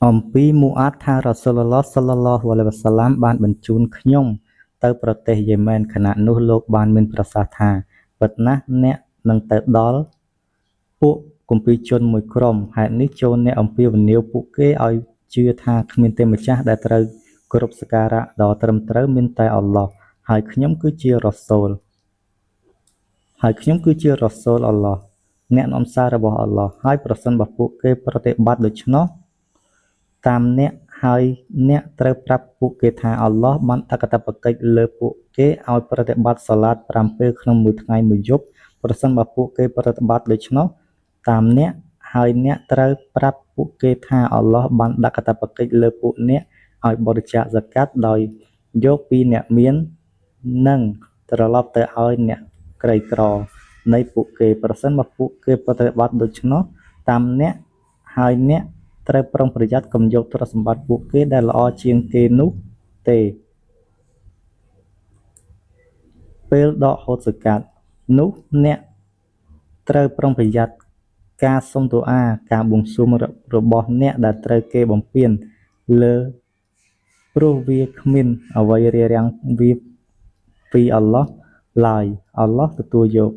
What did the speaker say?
អំពីមូអាដថា រ៉ាស៊ូលឡោះ សល្លឡោះ អាឡៃហ៊ីវ៉ាសាឡាម បានបញ្ជូនខ្ញុំទៅប្រទេសយេម៉ែន ខណៈនោះលោកបានមានប្រសាសន៍ថា ពិតណាស់អ្នកនឹងទៅដល់ពួកគម្ពីរជនមួយក្រុម ហេតុនេះចូរអ្នកអំពាវនាវពួកគេឲ្យជឿថាគ្មានទេម្ចាស់ដែលត្រូវគោរពសក្ការៈដ៏ត្រឹមត្រូវមានតែអល់ឡោះ ហើយខ្ញុំគឺជារ៉ាសូល ហើយខ្ញុំគឺជារ៉ាសូលអល់ឡោះ អ្នកនាំសាររបស់អល់ឡោះ ហើយប្រសិនបើពួកគេប្រតិបត្តិដូច្នោះតាមអ្នក ហើយអ្នកត្រូវប្រាប់ពួកគេថា អល់ឡោះបានដាក់កាតព្វកិច្ចលើពួកគេឲ្យប្រតិបត្តិសាឡាត 5 ពេលក្នុងមួយថ្ងៃមួយយប់ ប្រសិនបើពួកគេប្រតិបត្តិដូច្នោះតាមអ្នក ហើយអ្នកត្រូវប្រាប់ពួកគេថា អល់ឡោះបានដាក់កាតព្វកិច្ចលើពួកអ្នកឲ្យបរិច្ចាគហ្សាកាតដោយយកពីអ្នកមាន និងត្រឡប់ទៅឲ្យអ្នកក្រីក្រនៃពួកគេ ប្រសិនបើពួកគេប្រតិបត្តិដូច្នោះតាមអ្នក ហើយអ្នកត្រូវប្រុងប្រយ័ត្នកុំយកទ្រព្យសម្បត្តិពួកគេដែលល្អជាងគេនោះទេពេលដកហូតហ្សាកាត នោះអ្នកត្រូវប្រុងប្រយ័ត្នការសុំទូអាការបួងសួងរបស់អ្នកដែលត្រូវគេបំពានលើ ព្រោះវាគ្មានអ្វីរារាំងវាពីអល់ឡោះឡើយ អល់ឡោះទទួលយក។